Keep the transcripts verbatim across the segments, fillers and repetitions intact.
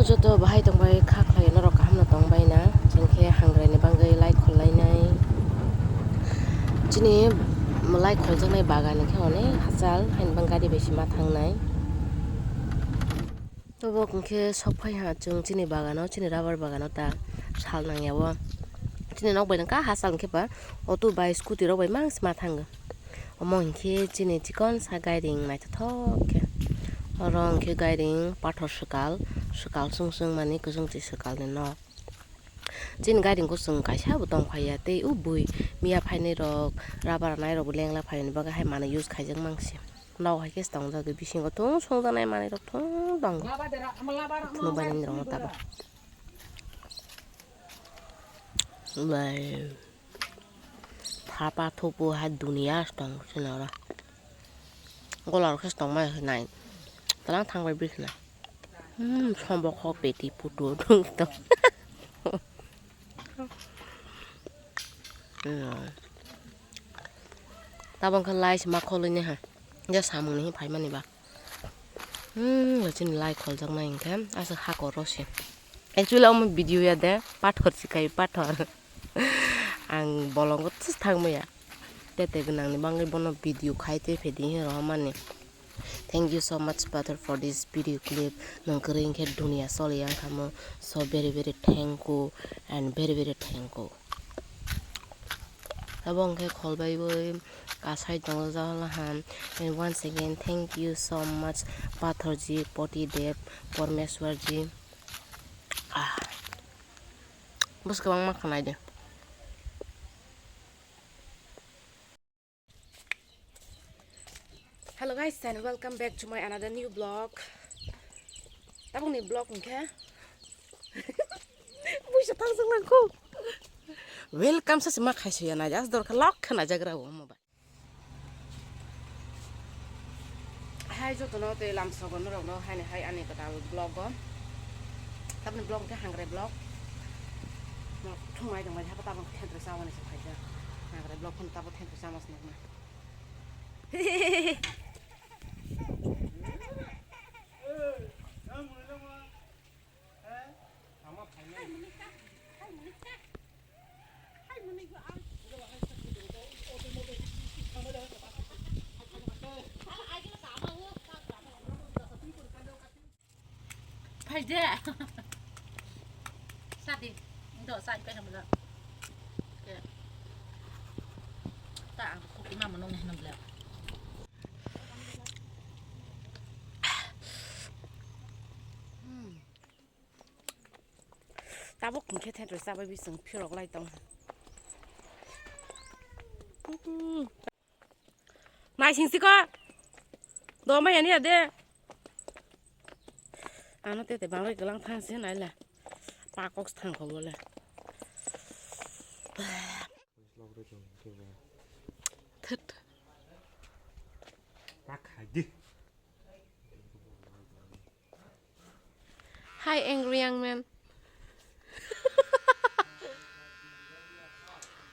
Joto bahai tongbai kha khlai norok kaham no tongbai na, chwng khe hangrai ni bagwi lai khol lainai. Chini lai khol jaknai bagan khe onek hachal hain bang gari bai sima thangnai. Tobo hwnkhe sok phai ha chwng chini bagano, chini rubber bagano ta sal nangya o. Chini nok bai nangkha hachal hwnkhe ba auto bai scooty rok bai mang sima thango. Omo hwnkhe chini chikon sa gairing naithothok khe. Oro hwnkhe gairing pathor swkal, swkal swng swng mani kwchwng twi swkal ni nok. Chini gairing kwchwng kaisa bo tong phaiya tei o bui miya phainai rok, rubber nai rok bo lengla phaiyani bagwi hai mano use khaijak mangsi. Nok hai khe tongjak bisingo thung songjaknai manwi rok thung tongo. Phunukbaini rok no tabuk. Bai. Thapa thupu hai duniya tong sini oro. Gola rok khe tongmani nai. Tlang thangbai bihna. Hmm, sombok kho peti putu thung tong. Hmm. Tabok khe lai se ma kholwi ni ha. Je samung ni phaimani ba. Hmm, chini lai kholjak nai hwnkhe aswk hakor rw se. Actually, omo video ya de, pathor se kai, pathor. Ang bolongo thangmaya. Tete gwnangni bagwi bono video khai tei phedi hinwi rohormani. Thank you so much, Pathor, for this video clip. Nwng kwrwi hwnkhe dunia choli yang kha mo. So very, very thank you and very, very thank you. Abo hwnkhe kholbaiwi kasai tongo jahalahan. And once again, thank you so much, Pathorji, Poti Dev, Pormeswarji. Ah. Bwswk kwbangma khnai de. Hello guys, and welcome back to my another new vlog. Tabukni vlog hwnkhe buisa thangjak nang kho. Welcome sa se ma khai se ya na jas dor kha lok khna jagra o mo ba. Hai jotono tei lamsogo norokno haini hai ani kwtal vlog o. Tabukni vlog hwnkhe hangre vlog. Thumai tongmani hapa tabuk thentwisa wani se phaijak. Hangre vlog phano tabuk thentwisa mas nukma. Phai de. Sadi. Ndo sai pe hamla. Ke. Ta ang ko ki mama nong ne hamla. Hmm. Tabuk hwnkhe thentwisa bai bising phirok lai tong. Naising siko. Doma yani ade. Ano tete bangai kelang thang se naila. Pakok thang ko bole. Thut. Tak hai di. Hi, angry young man.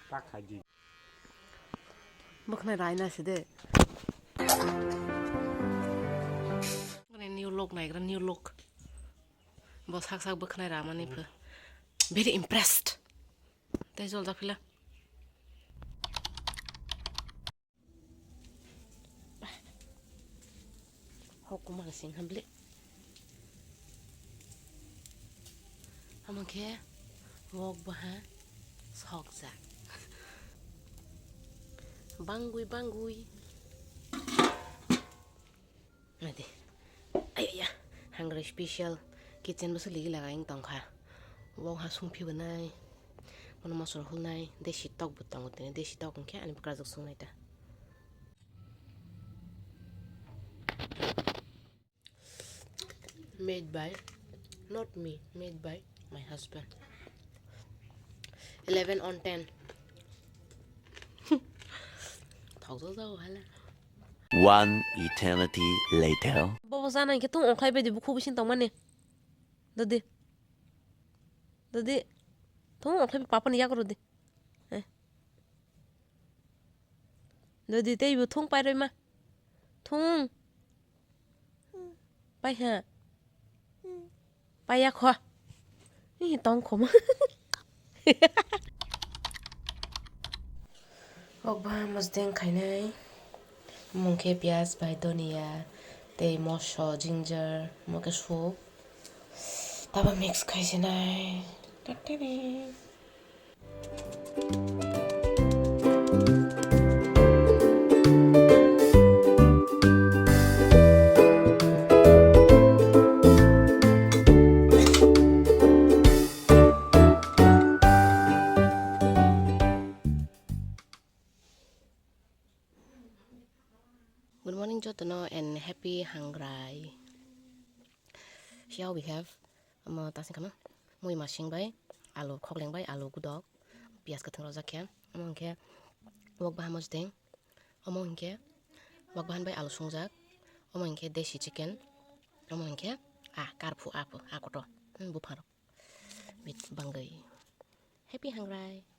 Tak hai di. Bwkhnai raina se de. New look naigra, new look. Bo sak sak bwkhnai ramani pho. Very impressed. Tei jol da phila. Hok kumang sing hamle. Amo khe wok baha sokjak. Bangwi bangwi. Naidi. Ayaya. Hangrai special kitchen bwswk ligi laga wng tongkha. Wok ha sungphi bwnai. Bono mosor hulnai. Desi tok bo tongo tini. Desi tok hwnkhe ani bwkrajwk sungnai ta. Made by, not me, made by my husband. Eleven on ten. Thokjak jago hala. One eternity later. Bobo jana hwnkhe tong ongkhlai bai di, bukhuk bising tongmani. Dodi. Dodi. Tong ongkhlai bai papani yago rodi. Eh. Dodi tei bo thung pairoi ma. Thung. Pai ha. Paiya kho. Ih, tong khoma. Wokba mosdeng khainai. Mungkhe piyaj bai donia tei moso, ginger, mungkhe soup. Tabo mix khaisinai. Tatene. Good morning jotono and happy hangrai. Here we have, omo tasing kama, mui masing bai, alu khokleng bai, alu gudok, piyaj kwthwng rojak khe, omo hinkhe wok bahan mosdeng, omo hinkhe wok bahan bai alu sungjak, omo hinkhe desi chicken, omo hinkhe a karphu aphu a kotor, hmm, buphang rok bit bangwi. Happy hangrai.